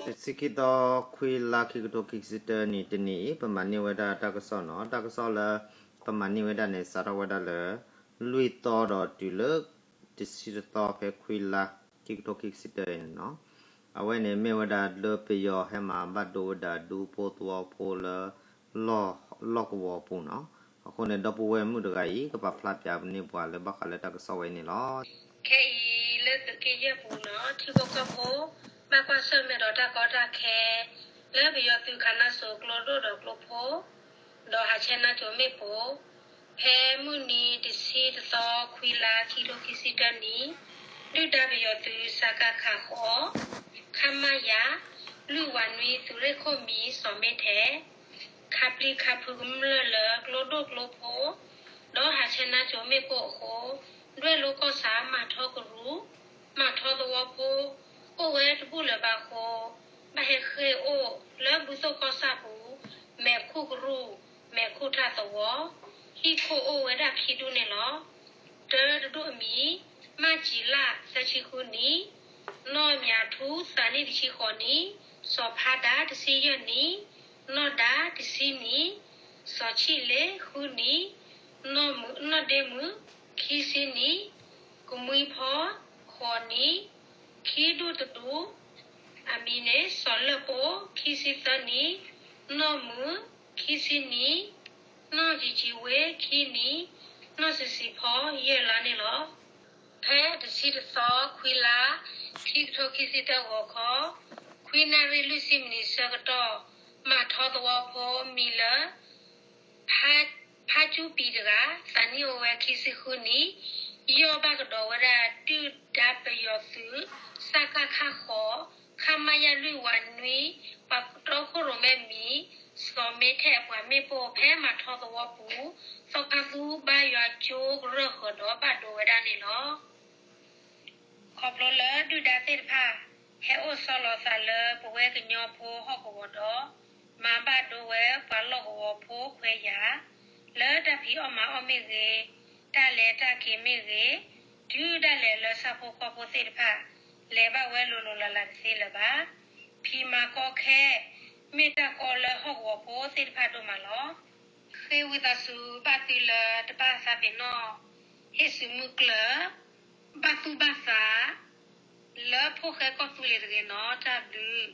တဆံခံသီ ခွံလါ ခံကထိခံဆံတၢနံၣ် တနံၣ်အံၤ ပမၤန့ၢ်ဝဲဒၣ်တၢ်ကစီၣ်နီၤ. တၢ်ကစီၣ်လၢ ပမၤန့ၢ်ဝဲဒၣ်န့ၣ် စးထီၣ်ဝဲဒၣ်လၢ လွံၢ်သီဒီးတုၤလၢ တဆံတသီ ဖဲခွံလါ ခံကထိခံဆံတၢအံၤန့ၣ်နီၤ. အဝဲန့ၣ်မ့ၢ်ဝဲဒၣ်လၢပယီၤဟဲမၤဘၣ်ဒိဝဲဒၣ်ဒူဖိသဝီဖိလၢ လီၢ်ကဝီၤပူၤနီၤ. အဃိန့ၣ် ဒီပုၢ်ဝဲၢ်မုၣ်တဂၤအံၤ ကပာ်ဖျါပၠးန့ၢ်ပှၤလၢဘၣ်ဃးလၢတၢ်ကစီၣ်ဝဲအံၤန့ၣ်လီၤ. ခဲအံၤလၢသုးက့ယဲၢ်ပူၤနီၤ ထံဖိကီၢ်ဖိ ဘၣ်ကွၢ်ဆၢၣ်မဲာ်ဒီးတၢ်ကီတၢ်ခဲ လၢပယီၤသုးခးနါစိၤကျိဒိၣ်ဒီးကျိဖိ ဒီးဟးဆဲနါစိၤမ့ၣ်ပိၢ် ဖဲမုၢ်နံၤတဆံတသီ ခွံလါ ခံကထိခံဆံတၢနံၣ် ဒုၣ်ဒါပယီၤသုး စကခ ဃိး ခမရ လွံၢ်ဝးနွံ သုးရ့ၣ်ခိၣ်မံၤ စီၤမ့ထဲ ခးပျံၤခးဖုးကမျၢၢ်လၢကျိဒိၣ်ကျိဖိ ဒီးဟးဆဲနါစိၤမ့ၣ်ပိၢ်အဃိ ဒွဲၣ်လိၤကီၢ်ဆၣ် မၤထီကရူၢ် မၤထီသဝီဖိ အိၣ်ဝဲတဘူၣ်လၢၤဘၣ်အဃိ ဘၣ်ဟဲဃ့ၢ်အိၣ်လၢဘုသိၣ်ကီၢ်ဆၣ်ပူၤ မဲာ်ခူၣ်ကရူၢ် မဲာ်ခူၣ်ထၣ်သဝီ ဟံၣ်ခိၣ်အိၣ်ဝဲဒၣ်ခံဒူၣ်န့ၣ်လီၤ. တၢတဒိၣ်အမံၤ မၢ်စံၤလၣ် သၢဆံဃုနံၣ်, နီၢ်မၠးထူ သးနံၣ်တဆံဃိးနံၣ်, စီၤဖါဒါ တဆံယဲၢ်နံၣ်, နီၢ်ဒါ တဆံနံၣ်, စီၤဆံၣ်လ့ ဃုနံၣ်, နီၢ်ဒ့မုၣ် ခံဆံနံၣ်, ကမှံဖီ ဃိးနံၣ်, ခံဒူၣ်တဒူၣ် အမံၤန့ၣ် စီၤလၢၢ်ပိၢ် ခံဆံသၢနံၣ်, နီၢ်မုၢ် ခံဆံနံၣ်, နီၢ်ကံကံဝ့ ခံနံၣ်, နီၢ်စံၤစံၤဖီ ယဲၢ်လါန့ၣ်လီၤ. ဖဲတဆံတသီ ခွံလါ ခံကထိခံဆံတၢဂီၤခီ ခွံနၣ်ရံၣ်လွံၢ်ဆံမံးနံးဆၢကတီၢ် မၤထီသဝီဖိမံၤလၢ ဖါကၠူပံၤတဂၤ သးနံၣ်အိၣ်ဝဲခံဆံဃုနံၣ် ယီၢ်ဘၣ်ကဒီးဝဲဒၣ်ဒုၣ်ဒါပယီၤသုး စကခ ဃိး ခမရ လွံၢ်ဝးနွံ ပှၤတီခိၣ်ရိၣ်မဲမံၤ စီၤမ့ထဲအပှၤမ့ၣ်ပိၢ် ဖဲမၤထီသဝီပူၤ သီခါသူဘါယွၤကၠိကရၢၢ်ဃၢၤဒီးဘၣ်ဒိဝဲဒၣ်န့ၣ်လီၤ. ခီဖျိလၢဒုၣ်ဒါသ့ၣ်တဖၣ် ဟဲအိၣ်ဆီလီၤသးလၢပဝဲကညီဖိဟီၣ်ကဝီၤဒီး မၤဘၣ်ဒိဝဲပှၤလီၢ်ကဝီၤဖိခွဲးယာ် လၢတၢ်ဖံးအီၣ်မၤအီၣ်မ့ၢ်ဂ့ၤ, တၢ်လဲၤတၢ်က့ၤမ့ၢ်ဂ့ၤ, တုၤဒၣ်လဲာ်လၢဆၣ်ဖိကီၢ်ဖိသ့ၣ်တဖၣ် လဲၤဘၣ်ဝဲလိၤလိၤလးလးတသ့လၢၤဘၣ်. ဖံးမၤကီခဲ မ့ၢ်တၢ်ကီလၢဟီၣ်ကဝီၤဖိသ့ၣ်တဖၣ်ဒိၣ်မးလီၤ. ဃ့ဝံသးစူၤဘၣ်သုလၢတဘၣ်သးပ့ၤနီၣ် ဟ့ၣ်စုမုၢ်ကျၢၢ် ဘၣ်သူၣ်ဘၣ်သး လၢဖိၣ်ဃဲကီၢ်သူလ့ၤတဂ့ၤနီၤ. တၢ်ဘျုး